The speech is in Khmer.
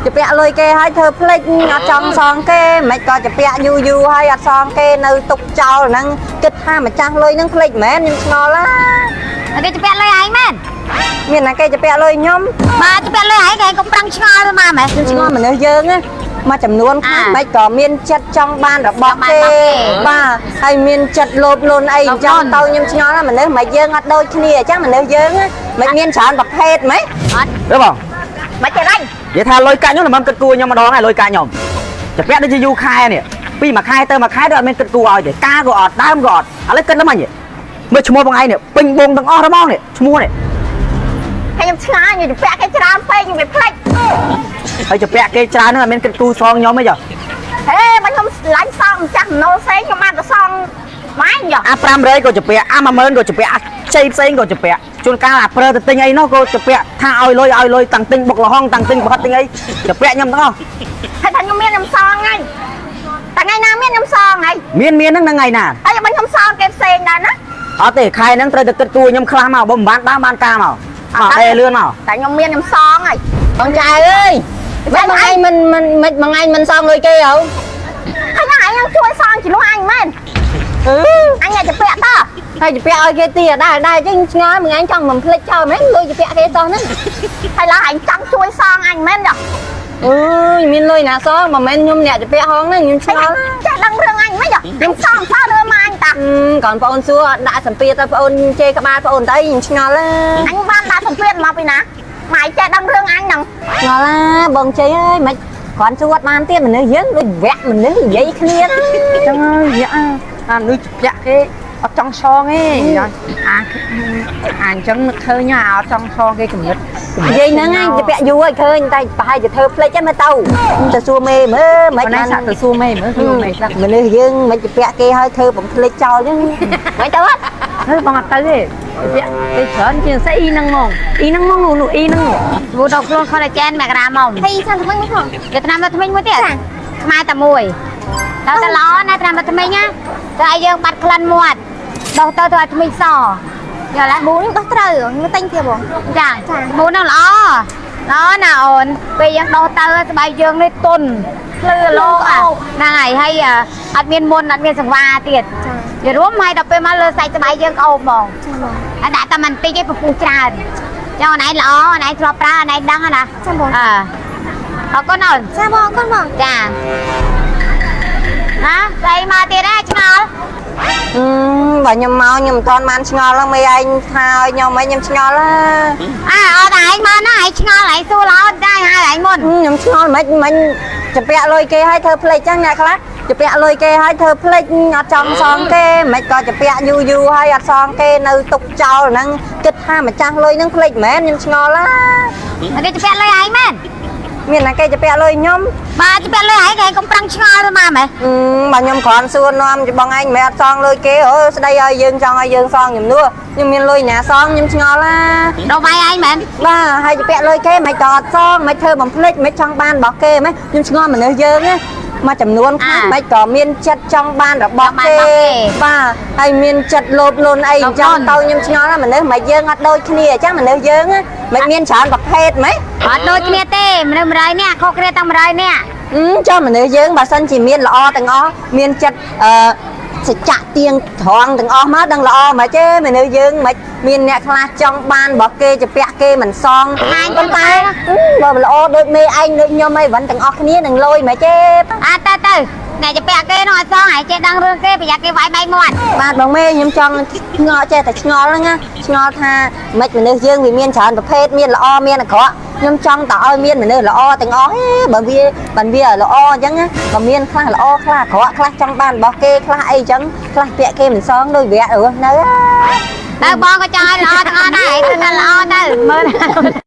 ជំពាក់លុយគេឲ្យធ្វើភ្លេចអត់ចង់សងគេមិនក៏ជំពាក់យូរយូរហើយអត់សងគេនៅទុកចោលហ្នឹងគិតថាម្ចាស់លុយហ្នឹងភ្លេចមែនខ្ញុំឆ្ងល់ណា គេជំពាក់លុយឯងមែន មានណាគេជំពាក់លុយខ្ញុំ បាទជំពាក់លុយឯងគេកុំប្រឹងឆ្ងល់មកមែន ខ្ញុំឆ្ងល់មនុស្សយើងណាមួយចំនួនខ្លះមិនក៏មានចិត្តចង់បានរបស់គេបាទហើយមានចិត្តលោភលន់អីអញ្ចឹងទៅខ្ញុំឆ្ងល់ណាមនុស្សមិនយើងអត់ដូចគ្នាអញ្ចឹងមនុស្សយើងមិនមានច្រើនប្រភេទហ្មង អត់ ទៅបង មិនចេះរាញ់ និយាយថាលុយកាក់ខ្ញុំមិនបានគិតគូរខ្ញុំម្ដងហើយលុយកាក់ខ្ញុំចាពាក់ដូចជាយូរខែនេះពីមួយខែទៅមួយខែដូចអត់មានគិតគូរឲ្យទេការក៏អត់ដើមក៏អត់ឥឡូវគិតដល់ម៉េចមើលឈ្មោះបងឯងនេះពេញបងទាំងអស់ហ្មងនេះឈ្មោះនេះ ហើយខ្ញុំឆ្ងាយខ្ញុំជំពាក់គេច្រើនពេកខ្ញុំវាភ្លេច ហើយចាពាក់គេច្រើនហ្នឹងអត់មានគិតគូរសងខ្ញុំទេចុះ ហេបើខ្ញុំស្រឡាញ់សងម្ចាស់មនោផ្សេងខ្ញុំបានទៅសងម៉ែញ៉ អា500ក៏ចាពាក់អា10000ក៏ចាពាក់អាជ័យផ្សេងក៏ចាពាក់ជួនកាលអាប្រើទៅទិញអីនោះក៏ចាពាក់ថាឲ្យលុយឲ្យលុយតាំងទិញបុកលហុងតាំងទិញប្រហិតទិញអីចាពាក់ខ្ញុំទាំងអស់ ហើយថាខ្ញុំមានខ្ញុំសងហើយតែថ្ងៃណាមានខ្ញុំសងហើយ មានមានហ្នឹងថ្ងៃណា ហើយបើខ្ញុំសងគេផ្សេងដែរណា អត់ទេខែហ្នឹងត្រូវតែគិតគូរខ្ញុំខ្លះមកបើមិនបានដើមបានការមកមកអេលឿនមក តែខ្ញុំមានខ្ញុំសងហើយបងចៅអើយមិនមួយថ្ងៃមិនមិនមិនមួយថ្ងៃមិនសងលុយគេហ៎ហើយណាអញជួយសងជំនួសអញមែនអឺអញអាចពាក់តើហើយจะពាក់ឲ្យគេទៀតដែរដែរអញ្ចឹងឆ្ងល់មួយថ្ងៃចង់មិនភ្លេចចោលមែនលុយจะពាក់គេសោះហ្នឹងហើយឡើយអញចង់ជួយសងអញមែនចុះអើយមានលុយណាសងមិនមែនខ្ញុំអ្នកจะពាក់ហងហ្នឹងខ្ញុំឆ្ងល់ចេះដឹងរឿងអញមិនចុះខ្ញុំសងសងរឿងមកអញតាកូនប្អូនសួរអត់ដាក់សម្ពាធទៅប្អូនជេរក្បាលប្អូនទៅខ្ញុំឆ្ងល់អញបានដាក់សម្ពាធមកពីណាម៉ែចេះដឹងរឿងអញហ្នឹងឆ្ងល់ណាបងជ័យអើយមិនគ្រាន់សួរអត់បានទៀតមនុស្សយើងដូចវគ្គមនុស្សនិយាយគ្នា ចឹងហើយយ៉ាអានោះពាក់គេអត់ចង់សងទេអាអាអញ្ចឹងនឹកឃើញអត់ចង់សងគេកំណត់ និយាយហ្នឹងឯងจะពាក់យូរហើយឃើញតែប្រហែលជាធ្វើភ្លេចហ្នឹងមើលទៅទៅសួរមេមើលមិន មិន បាន សាក់ទៅសួរមេមើលគឺមេស្ដាប់ មនុស្សយើងមិនจะពាក់គេហើយធ្វើបំភ្លេចចោលហ្នឹងមិនទៅអត់ ហើយបងអត់ទៅទេពាក់គេច្រើនជាងស្អីអ៊ីហ្នឹងហ្មងអ៊ីហ្នឹងហ្មងនោះអ៊ីហ្នឹង វូដកខ្លួនខូឡាជែនមករាមក ហើយសាំថ្មីមួយផង វាថ្នាំដល់ថ្មីមួយទៀតខ្មែរតែមួយដល់តែល្អណាថ្នាំដល់ថ្មីណាទៅឲ្យយើងបាត់ក្លិនមាត់ដោះទៅទៅឲ្យថ្មីសយល់ទេ ប៊ូនេះដោះត្រូវខ្ញុំទិញទៀតបង ចាមូនហ្នឹងល្អល្អណាអូនពេលយើងដោះទៅស្បែកយើងនេះទន់ភ្លឺលោហ្នឹងហើយហើយអត់មានមុនអត់មានសង្វាទៀតនិយាយរួមហើយដល់ពេលមកលើសាច់ស្បែកយើងក្អូបហ្មង ចាបង ហើយដាក់តែបន្តិចឯងពពុះច្រើនចឹងអូនឯងល្អអូនឯងធ្លាប់ប្រើអូនឯងដឹងហើយណា ចាបង អើអរគុណអូន ចាបងអរគុណបង ចាណាស្អីមកទៀតហ៎ឆ្ងល់ អឺបើខ្ញុំមកខ្ញុំមិនទាន់បានឆ្ងល់ហ្នឹងមេឯងថាឲ្យខ្ញុំអីខ្ញុំឆ្ងល់ណា អើអត់ឯងមកណាឯងឆ្ងល់ឯងសួរល្អដែរហើយឯងមុន ខ្ញុំឆ្ងល់មិនមិនจะពាក់លុយគេឲ្យធ្វើភ្លេចចឹងអ្នកខ្លះจะពាក់លុយគេឲ្យធ្វើភ្លេចអត់ចង់សងគេមិនក៏จะពាក់យូរយូរហើយអត់សងគេនៅទុកចោលហ្នឹងគិតថាម្ចាស់លុយហ្នឹងភ្លេចមែនខ្ញុំឆ្ងល់ណា គេជំពាក់លុយឯងមែន មានណាគេจะពាក់លុយខ្ញុំ បាទជំពាក់លុយឯងគេកុំប្រឹងឆ្ងល់ទៅមកមែន អឺបើខ្ញុំគ្រាន់សួរនាំបងឯងមិនមែនអត់សងលុយគេអូស្ដីឲ្យយើងចង់ឲ្យយើងសងជំនួសខ្ញុំមានលុយណាសងខ្ញុំឆ្ងល់ណា ដល់វាយឯងមែន បាទហើយจะពាក់លុយគេមិនក៏អត់សងមិនធ្វើបំភ្លេចមិនចង់បានរបស់គេមិនខ្ញុំឆ្ងល់មនុស្សយើងណាមួយចំនួនខ្លះមិនក៏មានចិត្តចង់បានរបស់គេបាទហើយមានចិត្តលោភលន់អីអញ្ចឹងទៅខ្ញុំឆ្ងល់ណាមនុស្សមិនយើងអត់ដូចគ្នាអញ្ចឹងមនុស្សយើងមិនមានច្រើនប្រភេទហ្មង អត់ដូចគ្នាទេមនុស្ស100នាក់ខុសគ្នាតាំង100នាក់ អឺចុះមនុស្សយើងបើសិនជាមានល្អទាំងអស់មានចិត្តអឺសច្ចៈទៀងត្រង់ទាំងអស់មកដឹងល្អមិនទេមនុស្សយើងមិនមានអ្នកខ្លះចង់បានរបស់គេจะពាក់គេមិនសងប៉ុន្តែបើល្អដូចមេឯងដូចខ្ញុំអីវិញទាំងអស់គ្នានឹងលយមិនទេ អាទៅទៅអ្នកជំពាក់គេនោះអត់សងឯងចេះដឹងរឿងគេប្រយ័ត្នគេវាយបែកមាត់ បាទបងមេខ្ញុំចង់ឆ្ងល់ចេះតែឆ្ងល់ហ្នឹងណាឆ្ងល់ថាមិនមនុស្សយើងវាមានច្រើនប្រភេទមានល្អមានអាក្រក់ខ្ញុំចង់តែឲ្យមានមនុស្សល្អទាំងអស់ទេបើវាបើវាល្អអញ្ចឹងណាបើមានខ្លះល្អខ្លះអាក្រក់ខ្លះចង់បានរបស់គេខ្លះអីអញ្ចឹងខ្លះពាក់គេមិនសងដូចវគ្គរស់នៅ ទៅបងក៏ចង់ឲ្យល្អទាំងអស់ដែរឯងធ្វើតែល្អទៅមើល